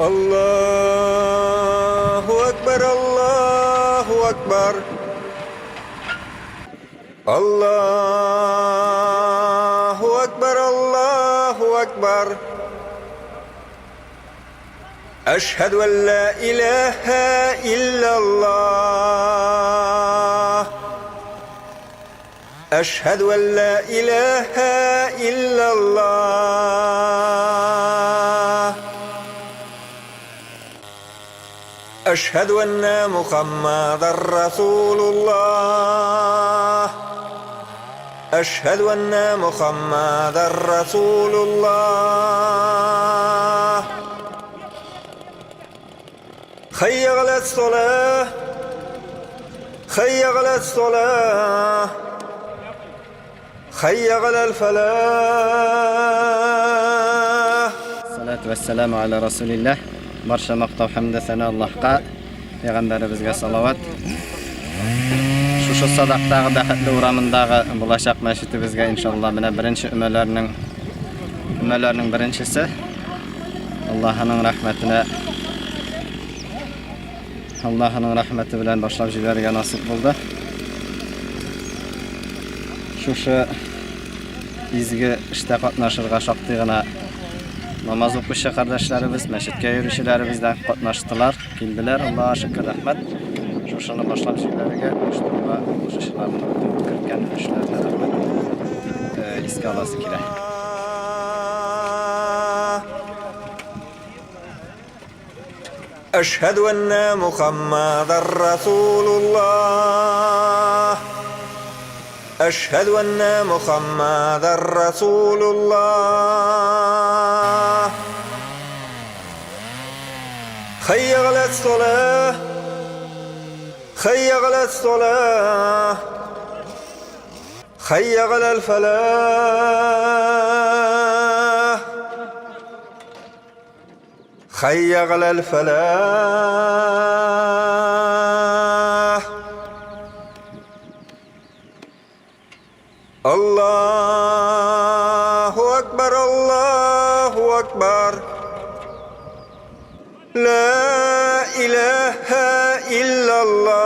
Аллаһу акбар, Аллаһу акбар. Аллаһу акбар, Аллаһу акбар. Әшһәду ан ла илаһа иллаллаһ. Әшһәду ан ла илаһа иллаллаһ. Әшһәду анна Мухаммадар Расулуллаһ. Әшһәду анна Мухаммадар Расулуллаһ. Хәйя галәс-салах. Хәйя галәс-салах. Хәйя галәл-фәлах. Салату вәссәламу аля Расулилләһ. Барча мактау хәмдә сәнә Аллаһка, пәйгамбәребезгә салават. Шушы Садактагы Бәхетле урамындагы булачак мәчетебезгә иншалла менә беренче өмәләрнең өмәләрнең беренчесе. Аллаһының рәхмәтенә Аллаһының рәхмәте белән башлап җибәрергә насыйп булды. Шушы изге эштә катнашырга шактый гына намаз укучы кардәшләребез, мәчеткә йөрүчеләребез дә катнаштылар, килделәр. Аллаһка шөкер, рәхмәт. Шушыны башлап җибәрергә, оештыруга булышучыларның керткән өлешләренә рәхмәт искә аласы килә. Әшһәду әннә Мухаммадар Расулуллаһ. Әшһәду әннә Мухаммадар Расулуллаһ. Хәйя галәс-салах. Хәйя галәс-салах. Хәйя галәл-фәлах. Хәйя галәл-фәлах. Аллаһу акбар, Аллаһу акбар. Ла илаһа иллаллаһ.